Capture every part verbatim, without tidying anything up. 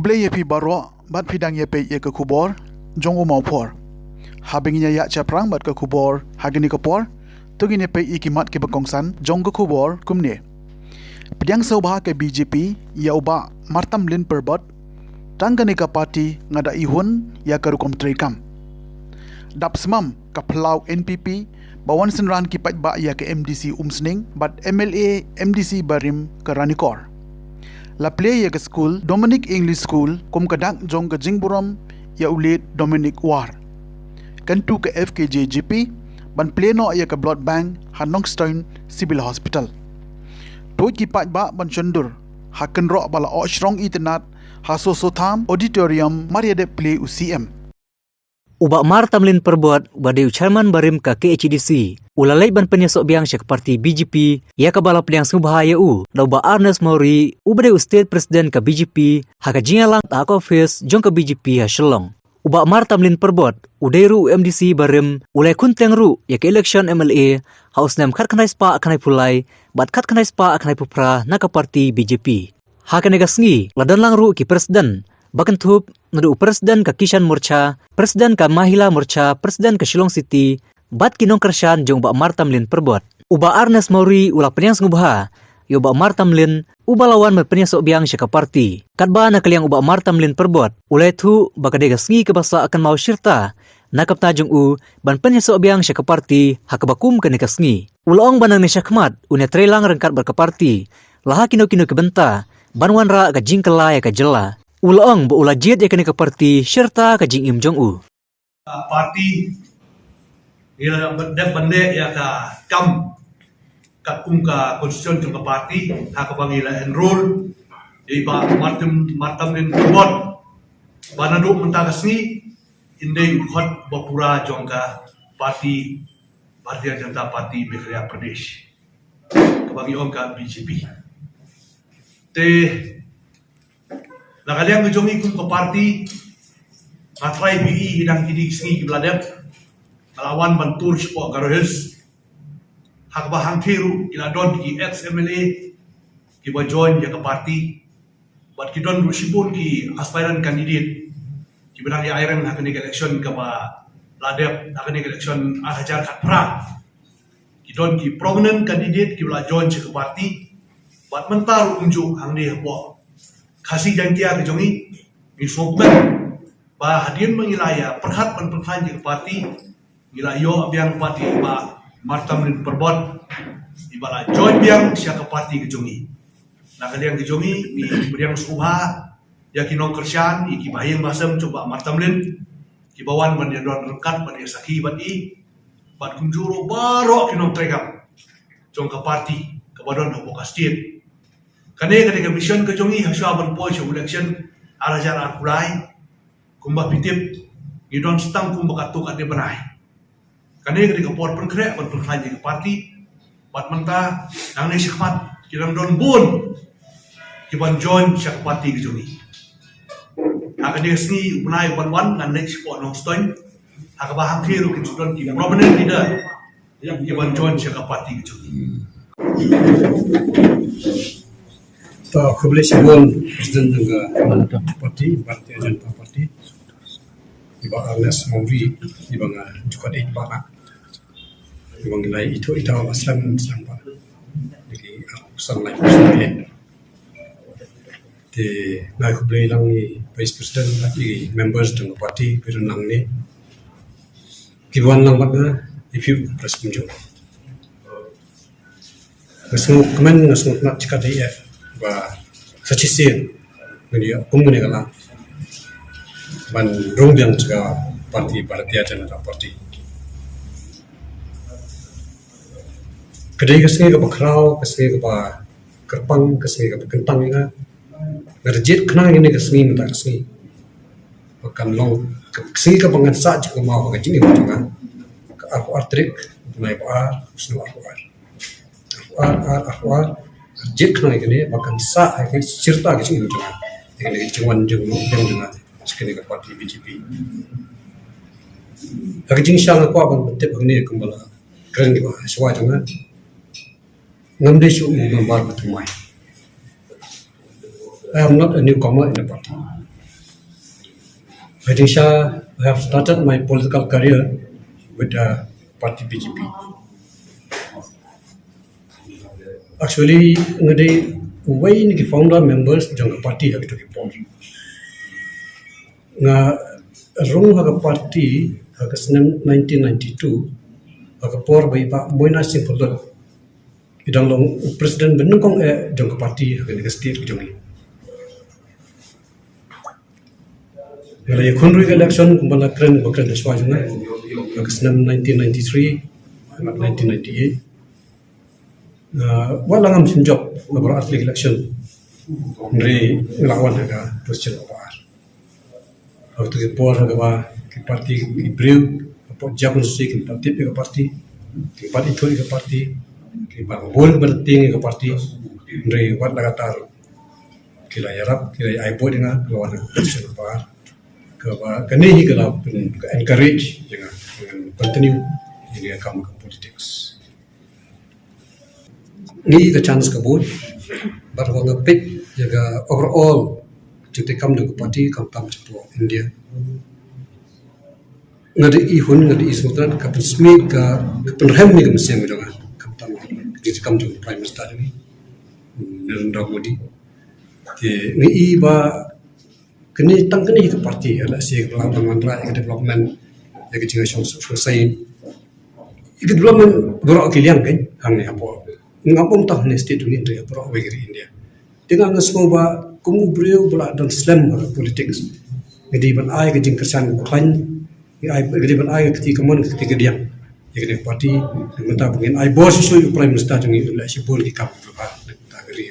Khublei ïa phi baroh bad phi dang ïa peit ïa ka khubor jong u Mawphor. Haba ngin ïa ïaid shaphrang bad ka khubor ha kane ka por, to ngin ïa peit ïa ki mat kiba kongsan jong ka khubor kumne. Pdiang sngewbha ka B J P ïa u Bah Martamlin Pyrbot, tang kane ka party nga da ihun ïa ka rukom treikam. Dap smam ka phyllaw N P P ba wan synran ki paidbah ïa ka M D C Umsning bad M L A M D C barim ka Ranikor. La plie ïa ka skul Dominic English School kum ka dak jong ka jingburom ïa u late Dominic War. Kyntu ka F K J G P ban plie noh ïa ka blood bank ha Nongstoiñ Civil Hospital. Tuid ki paidbah ban shondur ha kynroh ba la oh shrong itynnad ha Soso Tham Auditorium mar ïadep plie u C M. U Bah Martamlin Pyrbot, uba dei u chairman barim ka K H A D C, u la leit ban pynïasoh biang sha ka party B J P, ïa kaba la pdiang sngewbha ïa u da u Bah Ernest Mawrie, uba dei u state president ka B J P, ha ka jingïalang ha ka office jong ka B J P ha Shillong. U Bah Martamlin Pyrbot, u dei ruh u M D C barim, u la ïakhun teng ruh ïa ka election M L A ha u snem khatkhyndai spah khyndaiphew lai bad khatkhyndai spah khyndaiphew phra na ka party B J P. Ha kane ka sngi la don lang ruh ki president ba kynthup, naduh u president ka Kisan Morcha, president ka Mahila Morcha, president ka Shillong City, bad ki nongkyrshan jong u Bah Martamlin Pyrbot. U Bah Ernest Mawrie u la pdiang sngewbha ïa u Bah Martamlin, uba la wan ban pynïasoh biang sha ka party. Katba na ka liang u Bah Martamlin Pyrbot, u la ïathuh ba ka dei ka sngi kaba sah kynmaw shirta na ka bynta jong u ban pynïasoh biang sha ka party ha kaba kum kane ka sngi. U la ong ba nangne shakhmat un ïa trei lang ryngkat bad ka party la ha kino kino ki bynta ban wanrah ka jingkylla ïa ka jylla. U la ong ba u la jied ïa kane ka party shirta ka jingim jong u. Party ngi la dep ban leh ïa ka kam katkum ka constitution jong ka party ha kaba ngi la enroll ïa i Bah Martin, Martamlin Pyrbot, ba naduh mynta ka sngi in dei u dkhot ba pura jong ka party Bharatiya Janata Party Meghalaya Pradesh, kaba ngi ong ka B J P. Te na ka liang ka jong ngi kum ka party, nga trai phi i, i dang kine ki sngi kiba la dep, nga la wan ban tour shapoh Garo Hills, ha kaba hangthie ruh ki la don ki ex M L A kiba join ïa ka party, bad ki don ruh shibun ki aspirant candidate kiba dang ïa aireng ha kane ka election kaba la dep, ha kane ka election ar hajar khatphra. Ki don ki prominent candidate kiba la join sha ka party. Bad mynta ruh kumjuh hangne hapoh Khasi Jaiñtia ka jong ngi, ngi sngewkmen ba hadien ba ngi la ïa pyrkhat ban pynkhlaiñ ïa ka party, ngi la ïoh biang pat ïa i Bah Martamlin Pyrbot, iba la join biang sha ka party ka jong ngi. Na ka liang ka jong ngi, ngi pdiang sngewbha ïa ki nongkyrshan, ïa ki bahaïing bahasem jong Bah Martamlin, kiba wan ban ïa don ryngkat, ban ïa sakhi bad i, bad kumjuh ruh baroh ki nongtrei kam jong ka party kaba don hapoh ka state. Kane ka dei ka mission ka jong ngi hashwa ban poi sha election ar hajar arphew lai. Kumba phi tip, ngi don tang kumba katto katne bnai. Kane ka dei ka por pynkhreh ban pynkhlaiñ ïa ka party. Bad mynta nangne shakhmat ki dang don bun ki ban join sha ka party ka jong ngi. Ha kane ka sngi u bnai u ban wan ngan leit shapoh Nongstoiñ, ha kaba hangthie ruh kin shu don ki prominent leader ki ban join sha ka party ka jong ngi. To, khublei shibun President jong ka party, Bharatiya Janata Party, i Bah Ernest Mawrie, iba nga ju khot i Bah, iba ngi la ithuh ithuh ba slem slem ba, lagi, ah, san lai percent. Te nga khublei lang i Vice President, i members jong ka party, phi don lang ne, ki wan lang bad nga, i phi press kumjuh. Nga sngewkmen, nga sngewtynnat shikatdei eh ba sa shisien ngan ïoh kum kane ka lad ban rung biang sha ka party Bharatiya Janata Party. Ka dei ka sngi kaba khraw, ka sngi kaba kyrpang, ka sngi kaba kyntang ïa nga. Nga da jied khnang ïa kane ka sngi mynta ka sngi ba kan long ka sngi kaba ngan sah jingkynmaw ha ka jingim jong nga. Ka arphew ar tarik u bnai ba ar, u snem arphew ar. Arphew ar, ar, arphew ar. Jied khnang ïa kane ba kan sah ha ka shirta ka jingim jong nga, ïa kane ka jingwan jong, jong, jong nga sha kane ka party B J P. Ha ka jingshisha nga kwah ban pyntip hangne kumba la kren kiba ha shuwa jong nga. Ngam dei shuh u member ba thymmai. I am not a newcomer in the party. By jingshisha, I have started my political career with the party B J P. Actually, nga dei uwei na ki founder members jong ka party ha kito ki por. Nga rung ha ka party ha ka snem nineteen ninety-two, ha ka por ba i Bah Moynaid Singh Phullud i dang long u president ba nyngkong eh jong ka party ha kane ka state ka jong ngi. Nga la ïakhun ruh ïa ka election kumba la kren, ba kren da shuwa jong nga ha ka snem nineteen ninety-three bad nineteen ninety-eight. Wat la ngam shim jop ha baroh ar tylli ki election, hynrei nga la wan ha ka position number ar. Ha kato ki por ha kaba ki party, ki briew hapoh jia constituency kim pat tip ïa ka party, kim pat ithuh ïa ka party, kiba bun kiba tieng ïa ka party, hynrei wat la katta ruh ki la ïarap, ki la ai buit ïa nga, ka la wan ha ka position number ar. Kaba kane hi ka la pyn, ka encourage ïa nga, ïa nga continue ïa ka kam ka politics. Ngi ka chance ka bun, bad haba nga peit ïa ka overall jingtei kam jong ka party, khamtam shapoh India, nga dei i hun, nga dei i sngewthuh, ka pynsmit, ka, ka pynrhem ïa ka mynsiem jong nga, khamtam ka jingtei kam jong u Prime Minister jong ngi, Narendra Modi. Te ngi i ba kane, tang kane hi ka party lehse ka la ban wanrah ïa ka development, ïa ka jingshong, shongsai, ïa ka development baroh ki liang kein hangne hapoh, ngam ong tang hangne state jong ngi, hynrei baroh kawei ka ri India. Te nga, nga sngew ba kum u briew ba la don slem ha ka politics, nga dei ban ai ka jingkyrshan kaba khlaiñ, nga ai, nga dei ban ai ka kti kamon, ka kti kadiang ïa kane ka party. Te mynta ba ngin ai bor shisha ïa u Prime Minister jong ngi, un leh shibun ki kam kiba bha na ka bynta ka ri.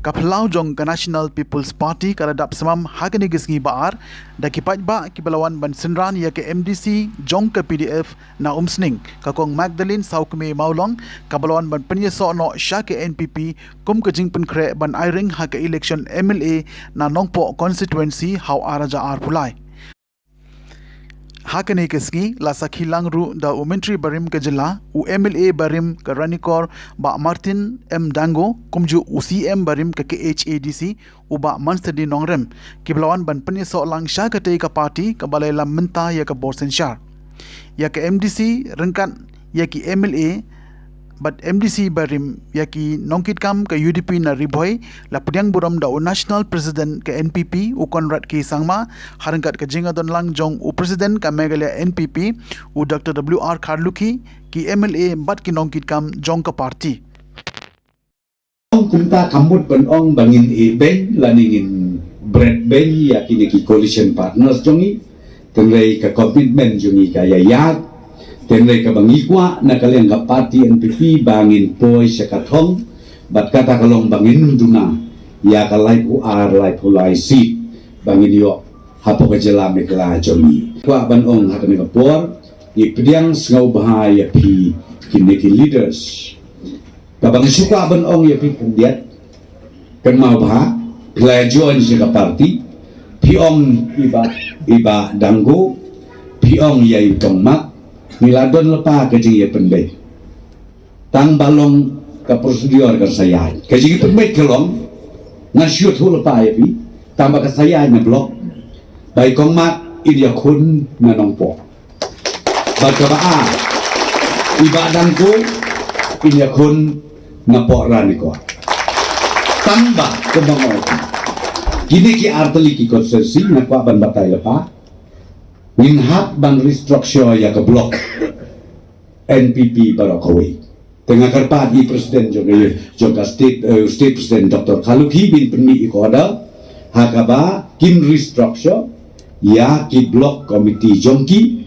Ka phyllaw jong ka National People's Party ka la dap symam ha kane ka sngi ba ar da ki paidbah kiba la wan ban synran ïa ka M D C jong ka P D F na Umsning, ka Kong Magdalene Sawkmie Mawlong, kaba la wan ban pynïasoh noh sha ka N P P kum ka jingpynkhreh ban ai ring ha ka election M L A na Nongpoh constituency ha u ar hajar arphew lai. Ha kane ka sngi la sakhi lang ruh da u Myntri barim ka jylla, u M L A barim ka Ranikor, Bah Martin M Dango, kumjuh u C M barim ka K H A D C, u Bah Mansady Nongrem, kiba la wan ban pynïasoh lang sha katei ka party kaba la ïalam mynta ïa ka bor synshar. Ïa ka M D C ryngkat ïa ki M L A bad M D C barim, ïa ki nongkitkam ka U D P na Ri Bhoi, la pdiang burom da u National President ka N P P, u Conrad K Sangma, ha ryngkat ka jingïadon lang jong u President ka Meghalaya N P P, u Doctor W R Kharlukhi, ki M L A bad ki nongkitkam jong ka party. Kumta kam mut ban ong ba ngin ïehbeiñ lane ngin bret beiñ ïa kine ki coalition partners jong ngi. Hynrei ka commitment jong ngi ka ïaid. Hynrei kaba ngi kwah na ka liang ka party N P P ba ngin poi sha ka thong bad kata ka long ba ngin ym duna ïa ka laiphew ar, laiphew lai seat ba ngin ïoh hapoh ka jylla Meghalaya jong ngi. Kwah ban ong ha kane ka por, ngi pdiang sngewbha ïa phi kine ki leaders. Kaba nga shu kwah ban ong ïa phi khyndiat, kynmaw bha, phi la join sha ka party, phi ong i Bah, i Bah Dango, phi ong ïa i Tongmat, ngi la don lypa ka jingïapynbeit. Tang ba long ka procedure kan sa ïaid. Ka jingïapynbeit ka long, nga shu ïathuh lypa ïa phi, tang ba ka sa ïaid na block, ba i Kong Mat in ïakhun na Nongpoh. Bad kaba ar, i Bah Dango in ïakhun na poh Ranikor. Tang ba kumba nga ong, kine ki artylli ki constituency nga kwah ban batai lypa, ngin hap ban restructure ïa ka block N P P baroh kawei. Te nga kyrpad ïa i president jong ka, jong ka state, eh, state president Doctor Kharlukhi, ba in pynmih ïa ka order ha kaba kin restructure ïa ki block committee jong ki,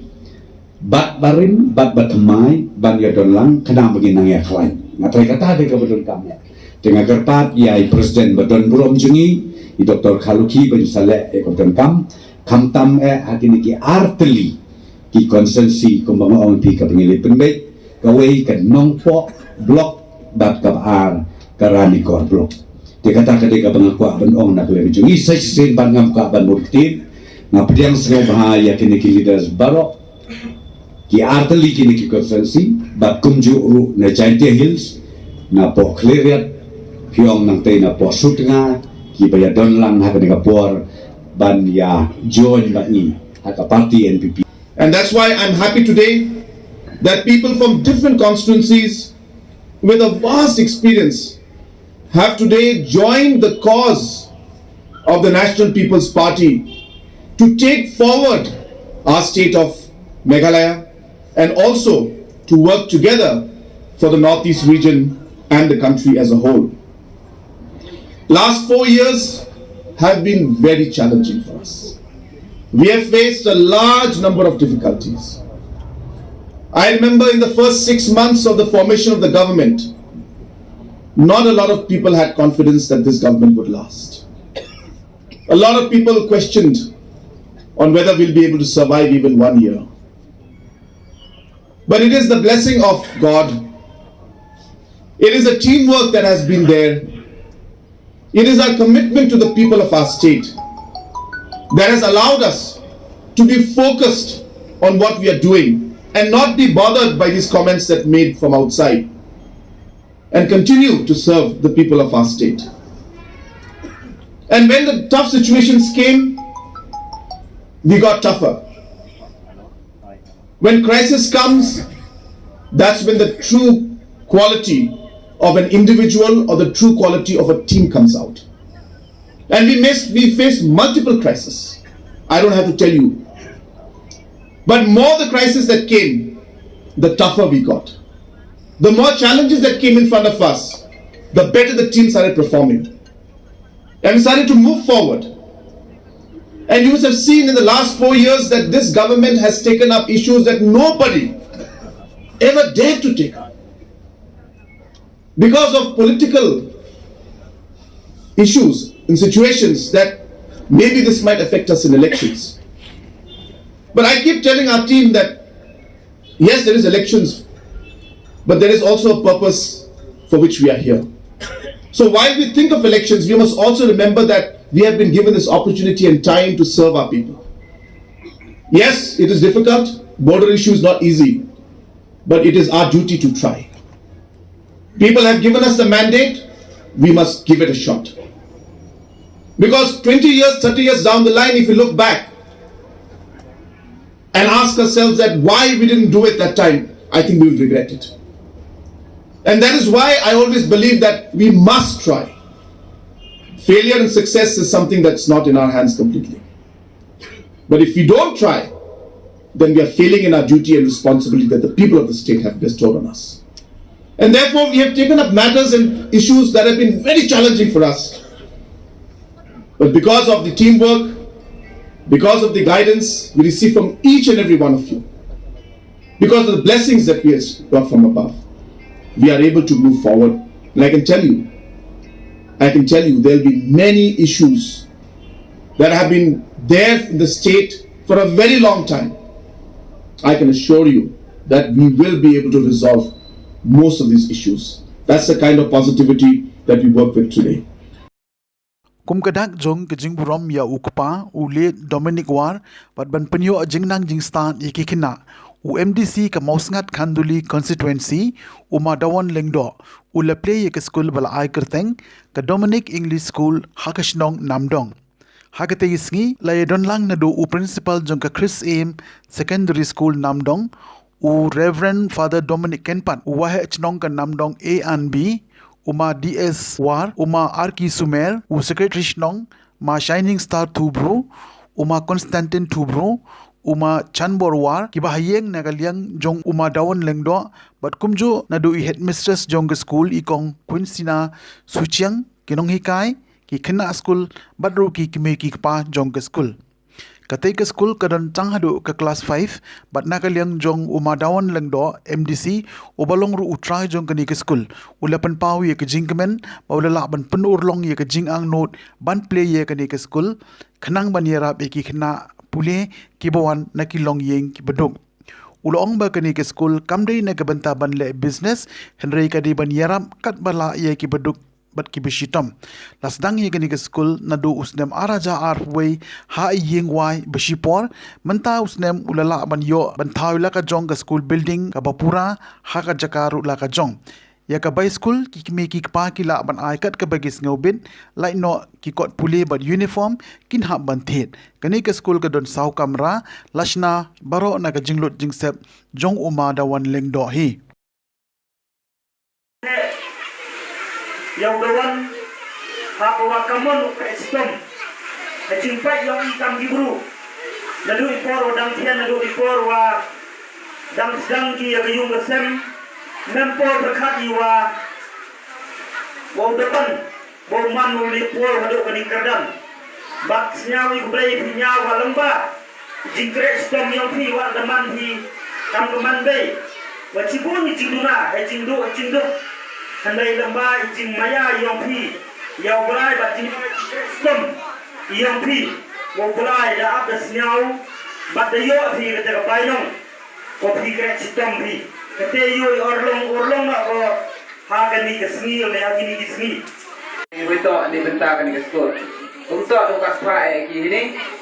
bad barim bad bathymmai ban ïadon lang khnang ba ngin nang ïakhlaiñ. Nga tharai kata dei kaba donkam ïa. Te nga kyrpad ïa i president ba don burom jong ngi, i Doctor Kharlukhi, ba in sa leh ïa kaba donkam, khamtam eh ha kine ki artylli ki constituency kumba nga ong ïa phi kaba ngi la pynbeit, kawei ka Nongpoh block bad kaba ar ka Ranikor block. Te kata ka dei kaba nga kwah ban ong na ka liang jong ngi. Sa shisien bad ngam kwah ban mut ktien, nga pdiang sngewbha ïa kine ki leaders baroh, ki artylli kine ki constituency, bad kumjuh ruh na Jaintia Hills, na poh Khliehriat, phi ong nangtei na poh Sutnga, kiba ïadon lang ha kane ka por, ban ïa join bad ngi ha ka party N P P. And that's why I'm happy today that people from different constituencies with a vast experience have today joined the cause of the National People's Party to take forward our state of Meghalaya and also to work together for the Northeast region and the country as a whole. Last four years have been very challenging for us. We have faced a large number of difficulties. I remember in the first six months of the formation of the government, not a lot of people had confidence that this government would last. A lot of people questioned on whether we'll be able to survive even one year. But it is the blessing of God. It is the teamwork that has been there. It is our commitment to the people of our state that has allowed us to be focused on what we are doing and not be bothered by these comments that made from outside and continue to serve the people of our state. And when the tough situations came, we got tougher. When crisis comes, that's when the true quality of an individual or the true quality of a team comes out. And we missed, we faced multiple crises. I don't have to tell you. But more the crisis that came, the tougher we got. The more challenges that came in front of us, the better the team started performing. And we started to move forward. And you must have seen in the last four years that this government has taken up issues that nobody ever dared to take up because of political issues and situations that maybe this might affect us in elections. But I keep telling our team that yes, there is elections, but there is also a purpose for which we are here. So while we think of elections, we must also remember that we have been given this opportunity and time to serve our people. Yes, it is difficult. Border issue is not easy, but it is our duty to try. People have given us the mandate, we must give it a shot. Because twenty years, thirty years down the line, if we look back and ask ourselves that why we didn't do it that time, I think we will regret it. And that is why I always believe that we must try. Failure and success is something that's not in our hands completely. But if we don't try, then we are failing in our duty and responsibility that the people of the state have bestowed on us. And therefore, we have taken up matters and issues that have been very challenging for us. But because of the teamwork, because of the guidance we receive from each and every one of you, because of the blessings that we have got from above, we are able to move forward. And I can tell you, I can tell you, there'll be many issues that have been there in the state for a very long time. I can assure you that we will be able to resolve most of these issues. That's the kind of positivity that we work with today. Kum ka dak jong ka jingburom ïa u kpa u late Dominic War, bad ban pynïoh jingnang jingstad ïa ki khynnah, u M D C ka Mawsyngat Khanduli constituency, u Ma Dawon Lyngdoh, u la plie ïa ka skul ba la ai kyrteng ka Dominic English School ha ka shnong Namdong. Ha katei ka sngi la ïadon lang naduh u principal jong ka Chris Ames Secondary School Namdong, u Reverend Father Dominic Kynpad, u waheh chnong ka Namdong A and B, u Ma D S War, u Ma Arki Sumer, u secretary chnong, Ma Shining Star Thubru, u Ma Constantine Thubru, u Ma Chanbor War, kiba ha ïing na ka liang jong u Ma Dawon Lyngdoh, bad kumjuh naduh i headmistress jong ka skul i kong Quincy Na Suchiang, ki nonghikai, ki khynnah skul, bad ruh ki kmie ki kpa jong ka skul. Katei ka skul ka don tang haduh ka klas five, bad na ka liang jong u Ma Dawon Lyngdoh, M D C, uba long ruh u trai jong kane ka skul, u la pynpaw ïa ka jingkmen ba u la lah ban pynurlong ïa ka jingangnud ban plie ïa kane ka skul, khnang ban ïarap ïa ki khynnah pule kiba wan na ki longïing kiba duk. U la ong ba kane ka skul kam dei na ka bynta ban leh business, hynrei ka dei ban ïarap katba lah ïa kiba duk bad kiba shitom. La sdang ïa kane ka skul naduh u snem ar hajar arphew wei ha i ïing wai ba shipor, mynta u snem u la lah ban ïoh ban thaw ïa la ka jong ka skul building kaba pura ha ka jaka ruh la ka jong. Ïa ka bai skul, ki kmie ki kpa ki lah ban ai kat kaba ki sngewbit, lait noh ki kot pule bad uniform, kin hap ban thied. Kane ka skul ka don saw kamra, la shna baroh na ka jinglut jingsep jong u ma Dawan Lyngdoh hi. Ïa u Dawan, ha ka wa kamon u peit shitom. Ha jingpeit ïong i kam ki bru. Naduh i por wa dang thian, naduh i por wa dang sdang ki ïa ka ïung ka sem. Mem por pyrkhat i wa, wa u Dawan. Ba u man u lip por haduh kane ka kyrdan. Bad sñiaw i khublei phi ñiaw ha lyngba jingkreh shitom yong phi, wat da man phi kam ka man bei. Bad shibun i jingduna, i jingduk, i jingduk. Hynrei lyngba i jingmaïa yong phi ïa u Blai bad jingkreh shitom yong phi, ba u Blai da ap da sñiaw bad da ïoh phi kata ka bainong. Ko phi kreh shitom phi. Kata ïoh i urlong, urlong noh ko ha kane ka sngi ne ha kine ki sngi. Ngi beit to na bynta kane ka skul. Kumto to ka spah eh ki hini.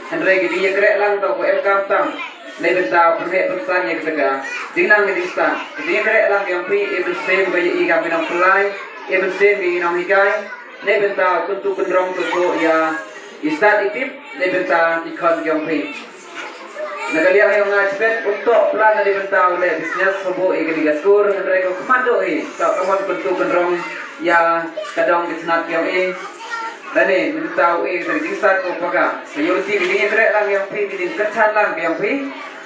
Hynrei ki dei ïa kreh lang to ko em kam tam. Na bynta pynheh pynsan ïa kata ka jingnang ka jingstad. Ki dei ïa kreh lang ïa phi, eh, mynsiem ba ïa i kam ki nongpynlait, eh, mynsiem ba ïa i nonghikai. Na bynta kyntu kynrong to ko ïa i stad i tip na bynta ki khon ki ong phi. Na ka liang ïong nga chpet, um toh plan na bynta u leh business habu i kane ka skur, hynrei ko khmat duh hi, toh ka mon kyntu kynrong ïa ka dong ka chnat ki ong i. Lane na bynta u i ka jingstad ko paka. Ka ïoh lynti ka jingïakhreh lang ïong phi, ka jingkyrchan lang ka ïong phi.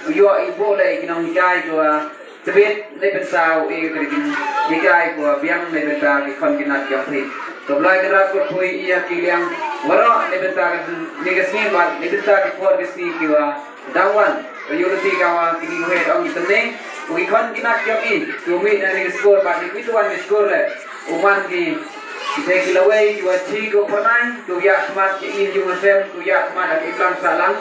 U ïoh i bu leh i ki nonghikai ko, ah, Tbit na bynta u i ka ri jinghikai ko biang na bynta ki khon ki nat ki ong phi. To Blai Kynrad kyrpui ïa ki liang waroh na bynta kane ka sngi bad na bynta ki por ki sngi ki wa dang wan. Ka ïoh lynti ka wa kine ki wei ong ki tynne. Ki khon ki nat ki ong i. Ki mih na kane ka skur bad ki tu wan ki skur le. U man ki, ki te ki lawei ki wa chi ki wa pyrnai. Ki wa ïa khmat ki im jong u sem, ki wa ïa khmat ki im lang sah lang.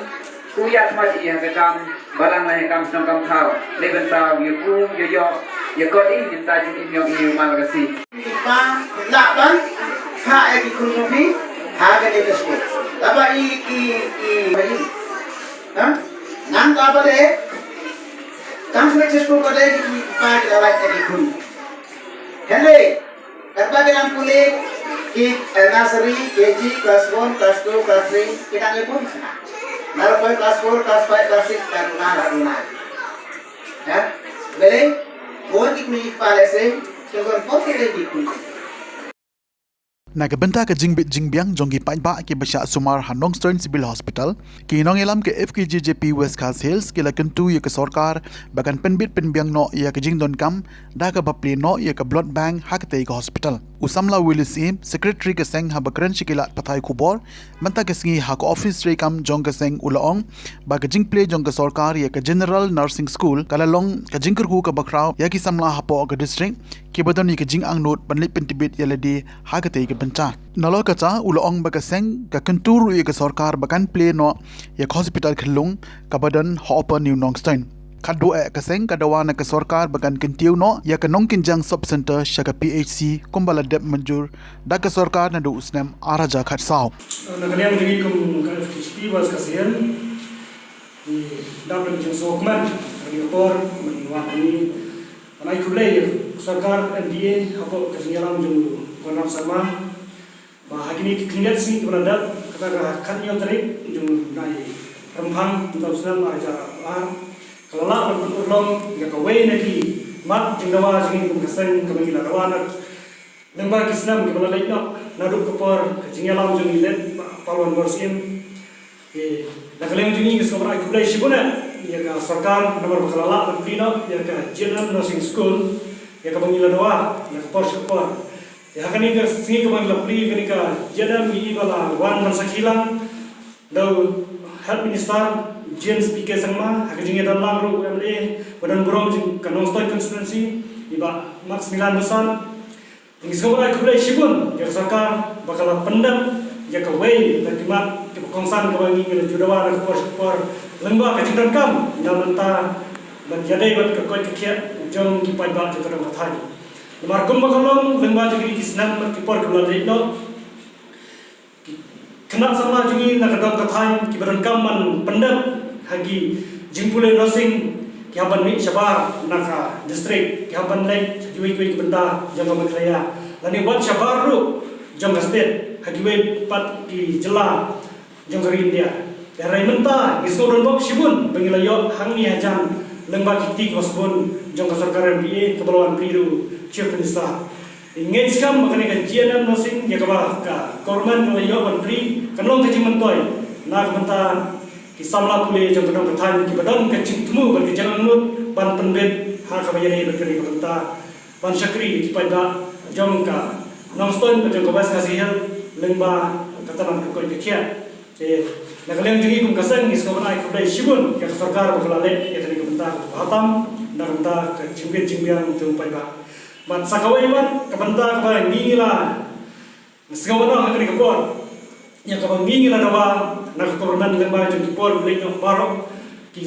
Ku ïa khmat ïa ka kam balang la ïa kam shnong kam thaw. Le bynta ïa ku ïa ïoh ïa kot i bynta jingim ïong i mal ka si. Ba la ban ha ïa ki khun mubi ha ka ni ka skul. Laba i i i i. Ha? Nang ka ba de. Tang sne skul ba de ki pa ki la ïa ki khun. Hynrei Katba ki dang pule ki, eh, nursery, K G, class one, class two, class three, ki dang ïa bun. Nalor koi class four, class five, class six, ka duna, ka duna. Ya? Bele, bun ki kmie ki kpa lehse, ki don forty eight ki kmie. Na ka bynta ka jingbit jingbiang jong ki paidbah kiba shah sumar ha Nongstoiñ Civil Hospital, ki nongïalam ka F K J J P West Khasi Hills ki la kyntu ïa ka sorkar ba kan pynbit pynbiang noh ïa ka jingdonkam da kaba plie noh ïa ka blood bank ha katei ka hospital. U samla Willis Im, secretary ka seng, haba kren sha ki lad pathai khubor mynta ka sngi ha ka office treikam jong ka seng u la ong ba ka jingplie jong ka sorkar ïa ka General Nursing School ka la long ka jingkyrkhu kaba khraw ïa ki samla hapoh ka district kiba don ïa ka jingangnud ban leit pyntbit ïa lade ha katei ka bynta. Nalor kata u la ong ba ka seng ka kyntu ruh ïa ka sorkar ba kan plie noh ïa ka hospital khyllung kaba don ha Upper New Nongstoiñ. Khatduh eh ka seng ka dawa na ka sorkar ba kan kyntiew noh ïa ka Nongkynjang Sub Center sha ka P H C kumba la dep mynjur da ka sorkar naduh u snem ar hajar khatsaw. Na ka liang jong ngi kum ka F K J P West Khasi Hills, ngi dap da ka jingsngewkmen ha kane ka por ban wan hangne ban ai khublei ïa ka sorkar M D A hapoh ka jingïalam jong u Conrad Sangma. Ba ha kine ki khyndiat sngi kiba la dep, kata ka khathynñiew tarik jong u bnai Rymphang, mynta u snem ar hajar ar, ka la lah ban pynurlong ïa kawei na ki mat jingdawa jong ngi kum ka seng kaba ngi la dawa na lyngba ki snem kiba la leit noh, naduh ka por ka jingïalam jong ngi late Bah Palwan Borsim. Te na ka liang jong ngi ngi sngewbha ban ai khublei shibun eh ïa ka sorkar namar ba ka la lah ban plie noh ïa ka G N M Nursing School ïa kaba ngi la dawa na ka por sha ka por. Te ha kane ka sngi kaba ngi la plie kane ka G N M ngi i ba la wan ban sakhi lang da u Health Minister James P K Sangma, ha ka jingïadon lang ruh u M L A ba don burom jong ka Nongstoiñ constituency i Bah Maximilan Dushan. Ngi sngewbha ban ai khublei shibun ïa ka sorkar ba ka la pyndep ïa kawei na ki mat kiba kongsan kaba ngi ngi la ju dawa na ka por sha ka por lyngba ka jingdonkam na bynta ban ïadei bad ka koit ka khiah jong ki paidbah jong ka dong ka thaiñ. Namar kumba ka long lyngba jong kine ki snem bad ki por kiba la leit noh, ki khynnah samla jong ngi na ka dong ka thaiñ kiba donkam ban pyndep ha ki jingpule nursing, ki hap ban mih shabar na ka district, ki hap ban leit sha kiwei kiwei ki bynta jong ka Meghalaya, lane wat shabar ruh jong ka state ha kiwei pat ki jylla jong ka ri India. Te hynrei mynta ngi sngewdon bok shibun ba ngi la ïoh hangne hajan lyngba ki kti kiba sbun jong ka sorkar M P A kaba la wan plie da u Chief Minister. Te ngi ngeit skhem ba kane ka G N M Nursing ïa kaba ka government ka la ïoh ban plie kan long ka jingmyntoi na ka bynta ki samla pule jong ka dong ka thaiñ kiba don ka jingthmu bad ka jingangnud ban pynbit ha kaba ïadei bad kane ka bynta ban shakri ïa ki paidbah jong ka Nongstoiñ bad jong ka West Khasi Hills lyngba ka tnat ka koit ka khiah. Te na ka liang jong ngi kum ka seng ngi sngewbha ban ai khublei shibun ïa ka sorkar ba ka la leit ïa kane ka bynta kaba ha tam na ka bynta ka jingbit jingbiang jong u paidbah. Bad sa kawei pat ka bynta kaba ngi ngi la sngewbha ban ong ha kane ka por ïa kaba ngi ngi la dawa na ka government lyngba jong ki por leit noh baroh ki,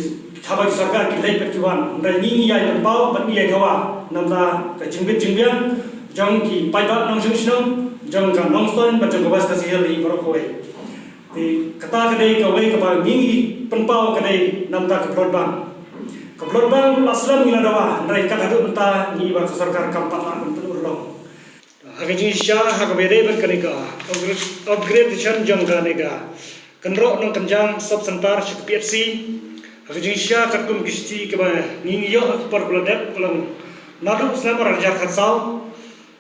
haba ki sorkar ki leit bad ki wan, hynrei ngi ngi ïai pynpaw bad ngi ïai dawa namar ka jingbit jingbiang jong ki paidbah nongshong shnong jong ka Nongstoiñ bad jong ka West Khasi Hills hi baroh kawei. Te kata ka dei kawei kaba ngi ngi pynpaw ka dei namar ka blood bank. Ka blood bank la slem ngi la dawa, hynrei kat haduh mynta ngi ba ka sorkar kam pat lah ban pynurlong. Ha ka jingshisha ha kaba ïadei bad kane ka upgrade, upgradation jong kane ka kynroh nongkynjang sub center sha ka P H C. Ha ka jingshisha katkum ki shithi kaba ngi ngi ïoh ha ka por kaba la dep ka long naduh u snem ar hajar khatsaw.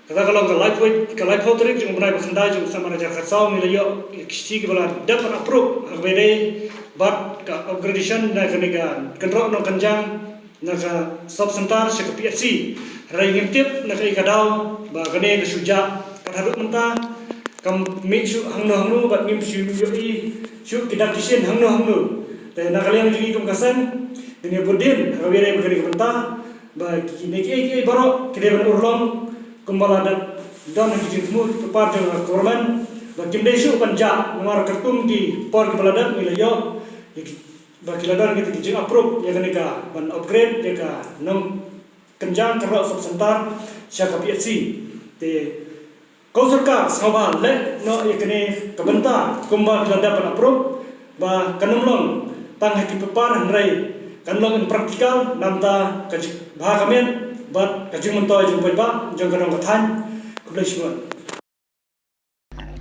Kata ka long ka laiphew, ka laiphew tarik jong u bnai ba khyndai jong u snem ar hajar khatsaw ngi la ïoh ki shithi kiba la dep ban approve ha kaba ïadei bad ka upgradation na kane ka kynroh nongkynjang na ka sub center sha ka P H C. Hynrei ngim tip na kaei ka daw ba kane ka shu jah kat haduh mynta kam mih shuh hangno hangno bad ngim shu ïohi shuh ki dak ki shin hangno hangno. Te na ka liang jong ngi kum ka seng ngin ïa bud dien ha kaba ïadei bad kane ka bynta ba kine kiei kiei baroh ki dei ban urlong kumba la dep don ha ki jingthmu ki paidbah jong ka government ba kim dei shuh ban jah namar katkum ki por kiba la dep ngi la ïoh ïa ki ba ki la don kita ki jing approve ïa kane ka ban upgrade ïa ka nongkynjang kynroh sub center sha ka P H C. Te ko sorkar sngewbha leh noh ïa kane ka bynta kumba ki la dep ban approve ba kan ym long tang ha ki paper hynrei kan long in practical namar ka jingbha ka miat bad ka jingmyntoi jong u paidbah jong ka dong ka thaiñ. Khublei shibun.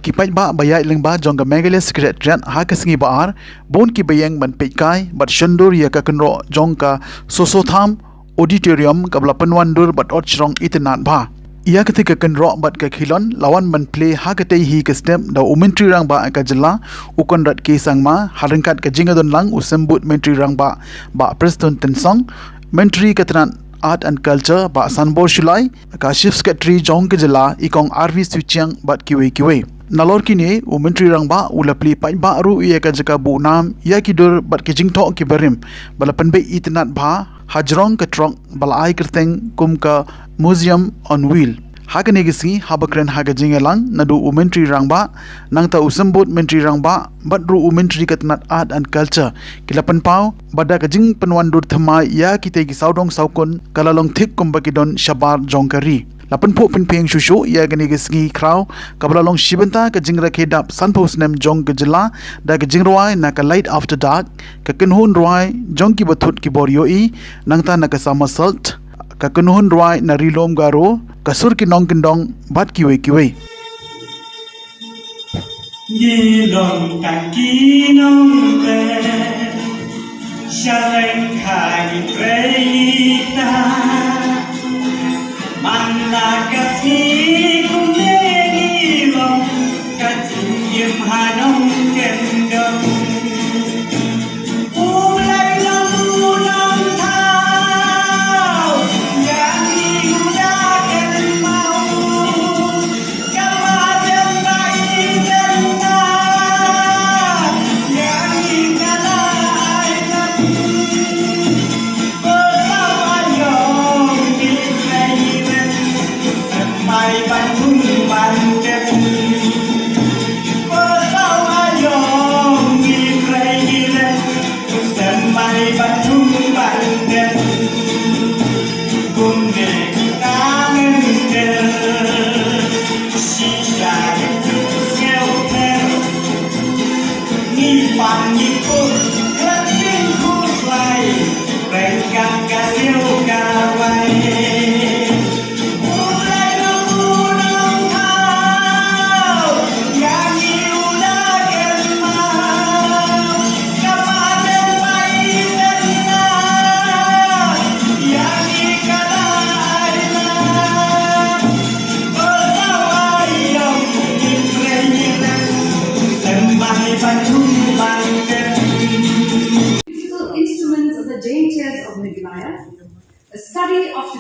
Ki paidbah ba ïaid lyngba jong ka Meghalaya Secretariat ha ka sngi ba ar, bun kiba ïeng ban peitkai bad shondur ïa ka kynroh jong ka Soso Tham Auditorium kaba la pynwandur bad ot shrong itynnad bha. Ïa katei ka kynroh bad ka khilon la wan ban plie ha katei hi ka step da u Myntri Rangbah ka jylla u Conrad K Sangma ha ryngkat ka jingïadon lang u Symbud Myntri Rangbah Bah Prestone Tynsong, Myntri ka tnat Art and Culture Bah Sanbor Shullai, ka Chief Secretary jong ka jylla i Kong R V Swichiang bad kiwei kiwei. Nalor kine u Myntri Rangbah u la plie paidbah ruh ïa ka jaka buh nam ïa ki dur bad ki jingthoh kiba rim ba la pynbeit itynnad bha hajrong ka trok ba la ai kyrteng kum ka Museum on Wheel. Ha kane ka sngi haba kren ha ka jingïalang naduh u Myntri Rangbah nangta u Symbud Myntri Rangbah bad ruh u Myntri ka tnat Art and Culture ki la pynpaw ba da ka jingpynwandur thymmai ïa kitei ki sawdong sawkun ka la long thik kumba ki don shabar jong ka ri. La pynphuh pynphieng shuh shuh ïa kane ka sngi khraw kaba la long shi bynta ka jingrakhe dap sanphew snem jong ka jylla da ka jingrwai na ka Light After Dark, ka kynhun rwai jong ki bathut ki bor ïohi nangta na ka Somersault, ka kynhun rwai na Ri Lum Garo, ka sur ki nongkyndong bad kiwei kiwei. Ngi long tang ki nongtrei sha lyngkha ki trei ta. Man la ka sngi kumne ngi long ka jingim ha nongkyndong.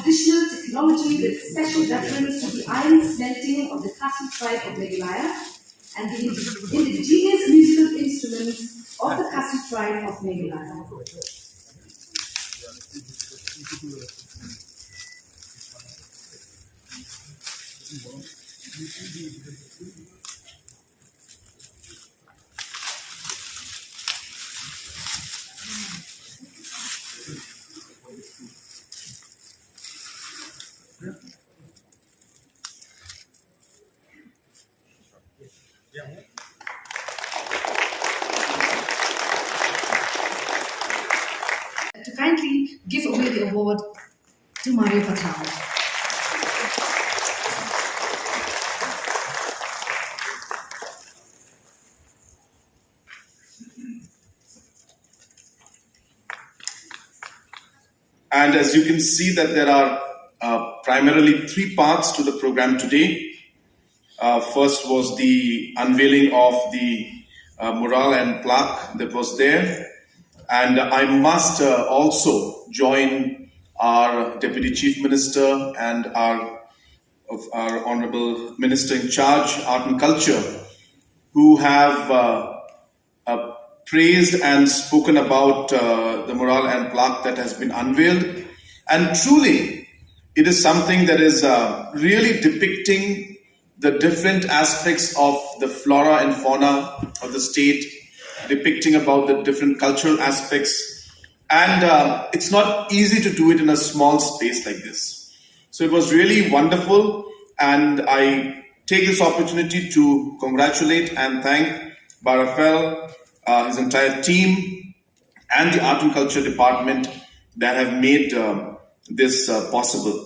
traditional technology with special reference to the iron smelting of the Khasi tribe of Meghalaya and the indigenous musical instruments of the Khasi tribe of Meghalaya. To kindly give away the award to Mario Pathao. And as you can see that there are uh, primarily three parts to the program today. Uh, first was the unveiling of the uh, mural and plaque that was there. And I must uh, also join our Deputy Chief Minister and our, of our Honorable Minister in Charge, Art and Culture, who have uh, uh, praised and spoken about uh, the mural and plaque that has been unveiled. And truly, it is something that is uh, really depicting the different aspects of the flora and fauna of the state, depicting about the different cultural aspects. And uh, it's not easy to do it in a small space like this. So it was really wonderful, and I take this opportunity to congratulate and thank Barafel, uh, his entire team, and the Art and Culture Department that have made uh, this uh, possible.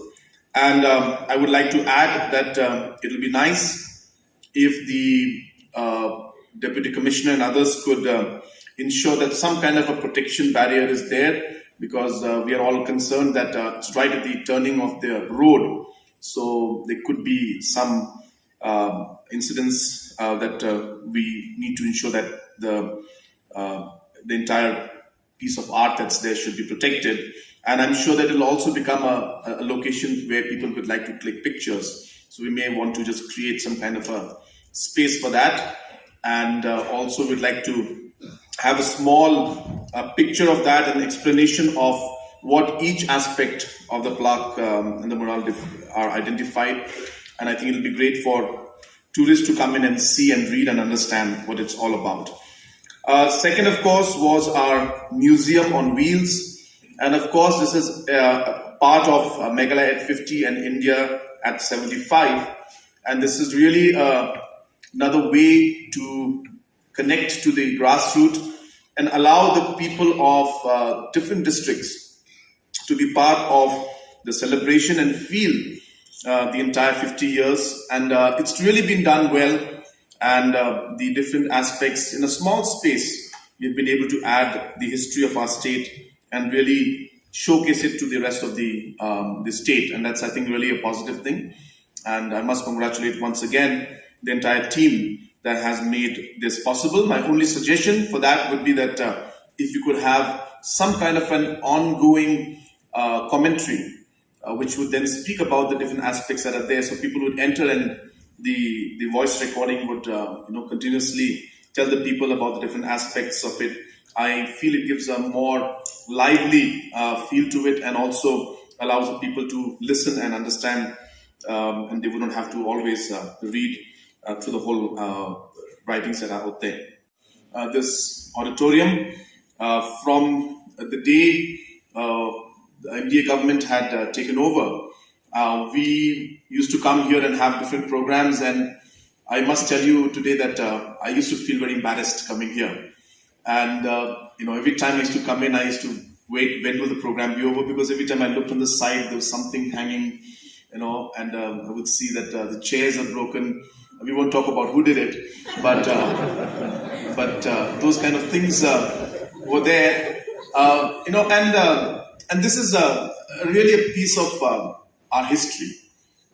And um, I would like to add that um, it will be nice if the uh, Deputy Commissioner and others could uh, ensure that some kind of a protection barrier is there, because uh, we are all concerned that uh, it's right at the turning of the road, so there could be some um, incidents uh, that uh, we need to ensure that the uh, the entire piece of art that's there should be protected. And I'm sure that it'll also become a, a location where people would like to click pictures. So we may want to just create some kind of a space for that. And uh, also, we'd like to have a small uh, picture of that, an explanation of what each aspect of the plaque um, and the mural dif- are identified. And I think it'll be great for tourists to come in and see and read and understand what it's all about. Uh, second, of course, was our museum on wheels. And of course, this is uh, part of uh, Meghalaya at fifty and India at seventy-five. And this is really uh, another way to connect to the grassroots and allow the people of uh, different districts to be part of the celebration and feel uh, the entire fifty years. And uh, it's really been done well. And uh, the different aspects in a small space, we've been able to add the history of our state and really showcase it to the rest of the, um, the state. And that's, I think, really a positive thing. And I must congratulate once again the entire team that has made this possible. My only suggestion for that would be that uh, if you could have some kind of an ongoing uh, commentary, uh, which would then speak about the different aspects that are there, so people would enter and the the voice recording would uh, you know continuously tell the people about the different aspects of it. I feel it gives a more lively uh, feel to it and also allows the people to listen and understand, um, and they would not have to always uh, read uh, through the whole uh, writings that are out there. Uh, this auditorium uh, from the day uh, the M D A government had uh, taken over. Uh, we used to come here and have different programs, and I must tell you today that uh, I used to feel very embarrassed coming here. And uh, you know, every time I used to come in, I used to wait, when will the program be over? Because every time I looked on the side, there was something hanging, you know, and um, I would see that uh, the chairs are broken. We won't talk about who did it, but uh, but uh, those kind of things uh, were there, uh, you know, and uh, and this is uh, really a piece of uh, our history,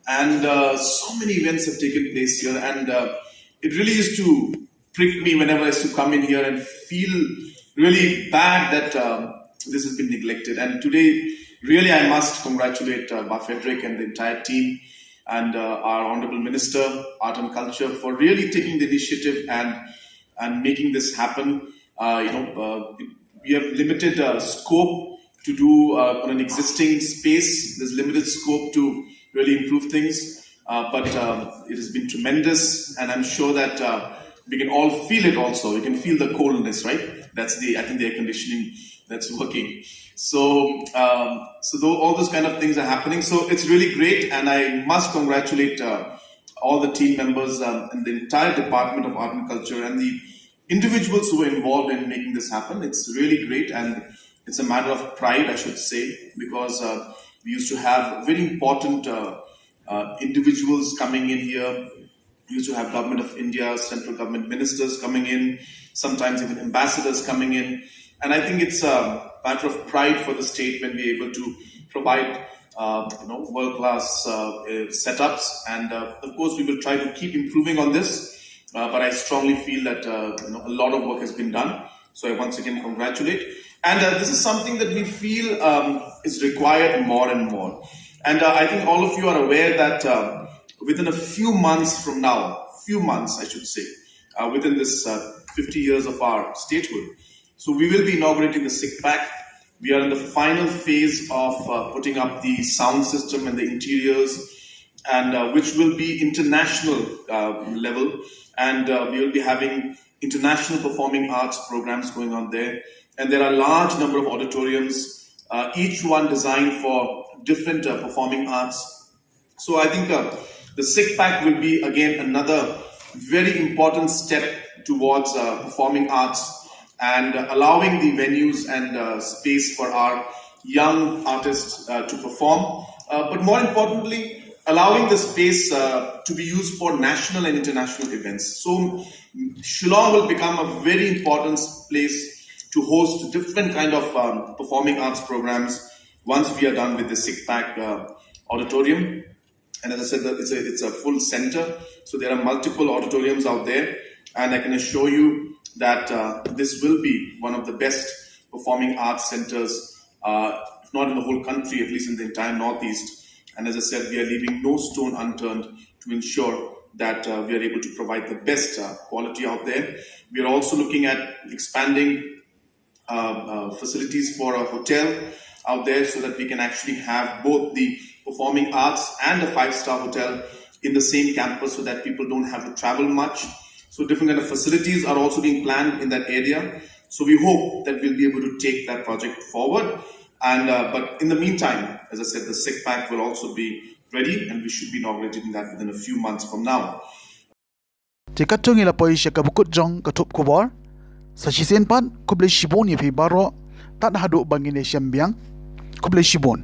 and uh, so many events have taken place here, and uh, it really used to prick me whenever I used to come in here and feel really bad that um, this has been neglected. And today, Really, I must congratulate uh, Bah Frederick and the entire team and uh, our Honorable Minister, Art and Culture, for really taking the initiative and and making this happen. Uh, you know, uh, we have limited uh, scope to do uh, on an existing space. There's limited scope to really improve things, uh, but um, it has been tremendous, and I'm sure that uh, we can all feel it. Also, you can feel the coldness, right? That's the I think the air conditioning that's working. So, um, so though all those kind of things are happening, so it's really great, and I must congratulate uh, all the team members um, and the entire Department of Art and Culture and the individuals who were involved in making this happen. It's really great, and it's a matter of pride, I should say, because uh, we used to have very important uh, uh, individuals coming in here. We used to have Government of India, central government ministers coming in, sometimes even ambassadors coming in. And I think it's a matter of pride for the state when we're able to provide uh, you know, world-class uh, uh, setups. And uh, of course, we will try to keep improving on this. Uh, but I strongly feel that uh, you know, a lot of work has been done. So I once again congratulate. And uh, this is something that we feel um, is required more and more. And uh, I think all of you are aware that uh, within a few months from now, few months, I should say, uh, within this uh, fifty years of our statehood, so we will be inaugurating the SICPAC. We are in the final phase of uh, putting up the sound system and the interiors, and uh, which will be international uh, level. And uh, we will be having international performing arts programs going on there. And there are a large number of auditoriums, uh, each one designed for different uh, performing arts. So I think uh, the SICPAC will be again another very important step towards uh, performing arts and uh, allowing the venues and uh, space for our young artists uh, to perform. Uh, but more importantly, allowing the space uh, to be used for national and international events. So Shillong will become a very important place to host different kind of um, performing arts programs once we are done with the SICPAC uh, auditorium. And as I said, it's a, it's a full center. So there are multiple auditoriums out there. And I can assure you that uh, this will be one of the best performing arts centers, uh, if not in the whole country, at least in the entire Northeast. And as I said, we are leaving no stone unturned to ensure that uh, we are able to provide the best uh, quality out there. We are also looking at expanding uh, uh, facilities for a hotel out there so that we can actually have both the performing arts and a five-star hotel in the same campus so that people don't have to travel much. So different kind of facilities are also being planned in that area. So we hope that we'll be able to take that project forward. And uh, but in the meantime, as I said, the SICPAC will also be ready, and we should be inaugurating that within a few months from now. Te katto ngi la poi sha ka bukut jong ka thup khubor. Sa shisien pat, khublei shibun ïa phi baroh. Tad haduh ba ngin ïashem biang. Khublei shibun.